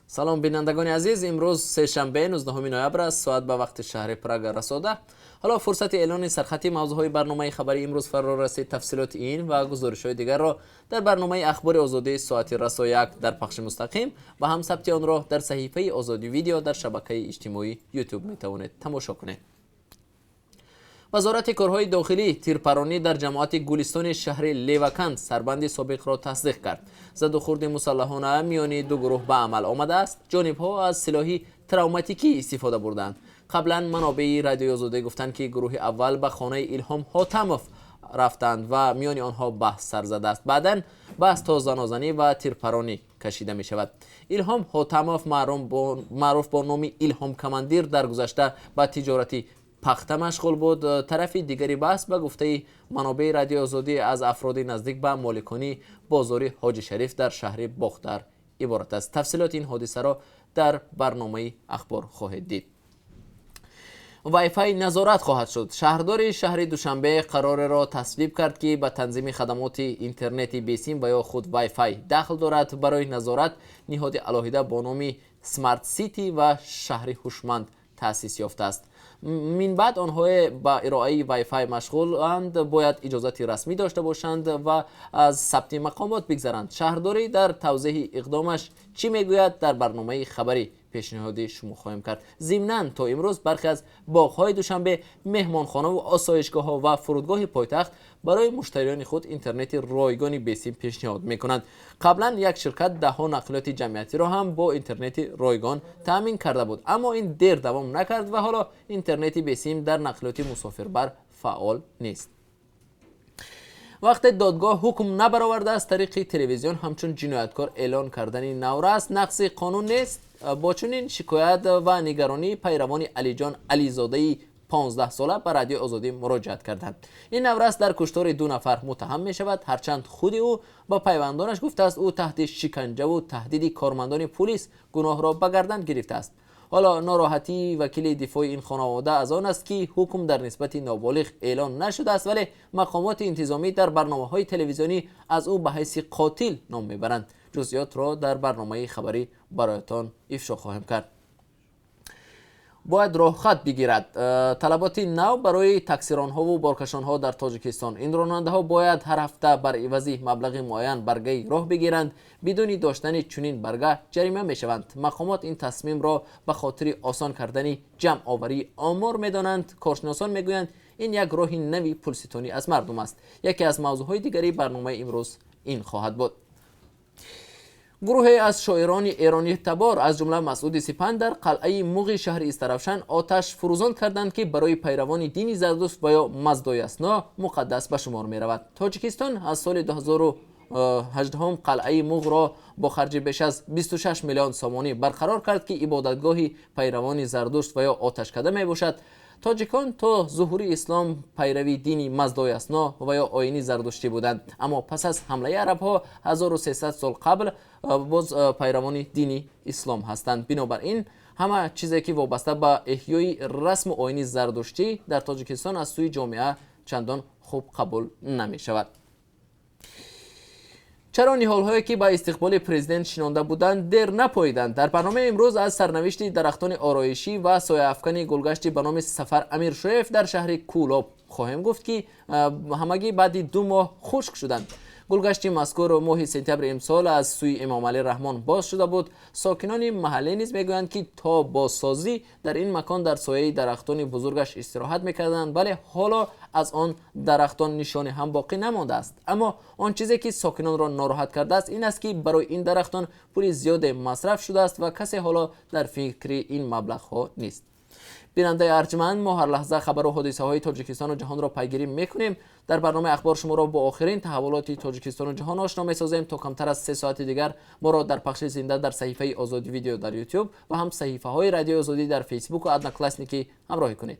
Салом, бинандагони азиз. Имрӯз сешанбе, 19 ноябр аст. Соат ба вақти шаҳри Прага расо 10. Ҳоло фурсати эълони сархати мавзӯъҳои барномаи хабарии имрӯз фаро расид. Тафсилоти ин ва гузоришҳои дигарро дар барномаи Ахбори Озодӣ соати расо 1 дар пахши мустақим ва ҳам сабти онро дар саҳифаи Озодӣ Видео дар шабакаи иҷтимоӣ Ютуб метавонед тамошо кунед. Вазорати корҳои дохилӣ тирпаронӣ дар ҷамоати Гулистони шаҳри Леваканд, сарбанди собиқро тасдиқ кард. Задухӯрди мусаллаҳона миёни ду гурӯҳ ба амал омадааст. Ҷонибҳо аз силоҳи травматикӣ истифода бурданд. Қаблан манобеи Радиои Озодӣ гуфтанд, ки гурӯҳи аввал ба хонаи Илҳом Ҳотамов рафтанд ва миёни онҳо баҳс сар задааст. Баъдан баҳс то занозанӣ ва тирпаронӣ кашида мешавад. Илҳом Ҳотамов, маъруф бо номи Илҳом Командир, дар гузашта ба тиҷорати пахта машғул буд. Тарафи дигари баҳс, ба гуфтаи манобеи Радиои Озодӣ, аз афроди наздик ба моликони бозори Ҳоҷи Шариф дар шаҳри Бохтар иборат аст. Тафсилоти ин ҳодисаро дар барномаи ахбор хоҳед дид. Вайфай назорат хоҳад шуд. Шаҳрдори шаҳри Душанбе қарореро тасвиб кард, ки ба танзими хадамоти интернети бесим ва ё худ вайфай дахл дорад. Барои назорат ниҳоди алоҳида бо номи Смарт Сити ва шаҳри ҳушманд таъсис ёфтааст. Минбаъд онҳое ба ироаи вайфай машғуланд, бояд иҷозати расмӣ дошта бошанд ва аз сабти мақомот бигзаранд. Шаҳрдорӣ дар тавзеҳи иқдомаш чӣ мегӯяд, дар барномаи хабарӣ пешниҳоди шумо хоҳем кард. Зимнан, то имрӯз бархе аз боғҳои Душанбе, меҳмонхонаву осоишгоҳҳо ва фурудгоҳи пойтахт барои муштариёни худ интернети ройгони бесим пешниҳод мекунанд. Қаблан як ширкат даҳҳо нақлиёти ҷамъиятиро ҳам бо интернети ройгон таъмин карда буд, аммо ин дер давом накард ва ҳоло интернети бесим дар нақлиёти мусофирбар фаъол нест. Вақте додгоҳ ҳукм набаровардааст, тариқи телевизион ҳамчун ҷинояткор эълон кардани наврас нақзи қонун нест? Бо чунин шикоят ва нигаронӣ пайравони Алиҷон Ализодаи 15сола ба Радиои Озодӣ муроҷиат карданд. Ин наврас дар куштори ду нафар муттаҳам мешавад, ҳарчанд худи ӯ ба пайвандонаш гуфтааст, ӯ таҳти шиканҷаву таҳдиди кормандони пулис гуноҳро ба гардан гирифтааст. Ҳоло нороҳатии вакили дифои ин хонавода аз он аст, ки ҳукм дар нисбати ноболиғ эълон нашудааст, вале мақомоти интизомӣ дар барномаҳои телевизионӣ аз ӯ ба ҳайси қотил ном мебаранд. Ҷузъиётро дар барномаи хабарӣ бароятон ифшо хоҳем кард. Бояд роҳхат бигирад. Талаботи нав барои таксиронҳову боркашонҳо дар Тоҷикистон. Ин ронандаҳо бояд ҳар ҳафта бар ивази маблағи муайян баргаи роҳ бигиранд. Бидуни доштани чунин барга ҷарима мешаванд. Мақомот ин тасмимро ба хотири осон кардани ҷамъоварии омор медонанд. Коршиносон мегӯянд, ин як роҳи нави пулситонӣ аз мардум аст. Яке аз мавзӯъҳои дигари барномаи имрӯз ин хоҳад буд. Гурӯҳе аз шоирони эронитабор, аз ҷумла Масъуди Сипанд, дар қалъаи Муғи шаҳри Истаравшан оташ фурӯзон карданд, ки барои пайравони дини Зардушт ва ё Маздоясно муқаддас ба шумор меравад. Тоҷикистон аз соли 2018 қалъаи Муғро бо харҷи беш аз 26 миллион сомонӣ барқарор кард, ки ибодатгоҳи пайравони Зардушт ва ё оташкада мебошад. Тоҷикон то зуҳури ислом пайрави дини Маздоясно ва ё оини зардуштӣ буданд, аммо пас аз ҳамлаи арабҳо 1300 сол қабл боз пайравони дини ислом ҳастанд. Бинобар ин, ҳама чизе, ки вобаста ба эҳёи расму оини зардуштӣ дар Тоҷикистон, аз сӯи ҷомеа чандон хуб қабул намешавад. Чаро ниҳолҳое, ки ба истиқболи президент шинонда буданд, дер напоиданд? Дар барномаи имрӯз аз сарнавишти дарахтони ороишӣ ва сояафкани гулгашти ба номи Сафар Амиршоев дар шаҳри Кӯлоб хоҳем гуфт, ки ҳамагӣ баъди 2 моҳ хушк шуданд. Гулгашти мазкур моҳи сентябри имсол аз сӯи Эмомалӣ Раҳмон боз шуда буд. Сокинони маҳаллӣ низ мегӯянд, ки то бозсозӣ дар ин макон дар сояи дарахтони бузургаш истироҳат мекарданд, вале ҳоло аз он дарахтон нишоне ҳам боқӣ намондааст. Аммо он чизе, ки сокинонро нороҳат кардааст, ин аст, ки барои ин дарахтон пули зиёде масраф шудааст ва касе ҳоло дар фикри ин маблағҳо нест. Бинандаи арҷманд, мо ҳар лаҳза хабару ҳодисаҳои Тоҷикистону ҷаҳонро пайгирӣ мекунем. Дар барномаи ахбор шуморо бо охирин таҳаввулоти Тоҷикистону ҷаҳон ошно месозем. То камтар аз 3 соати дигар моро дар пахши зинда дар саҳифаи Озодӣ Видео дар Ютуб ва ҳам саҳифаҳои Радиои Озодӣ дар Фейсбуку Одноклассники ҳамроҳӣ кунед.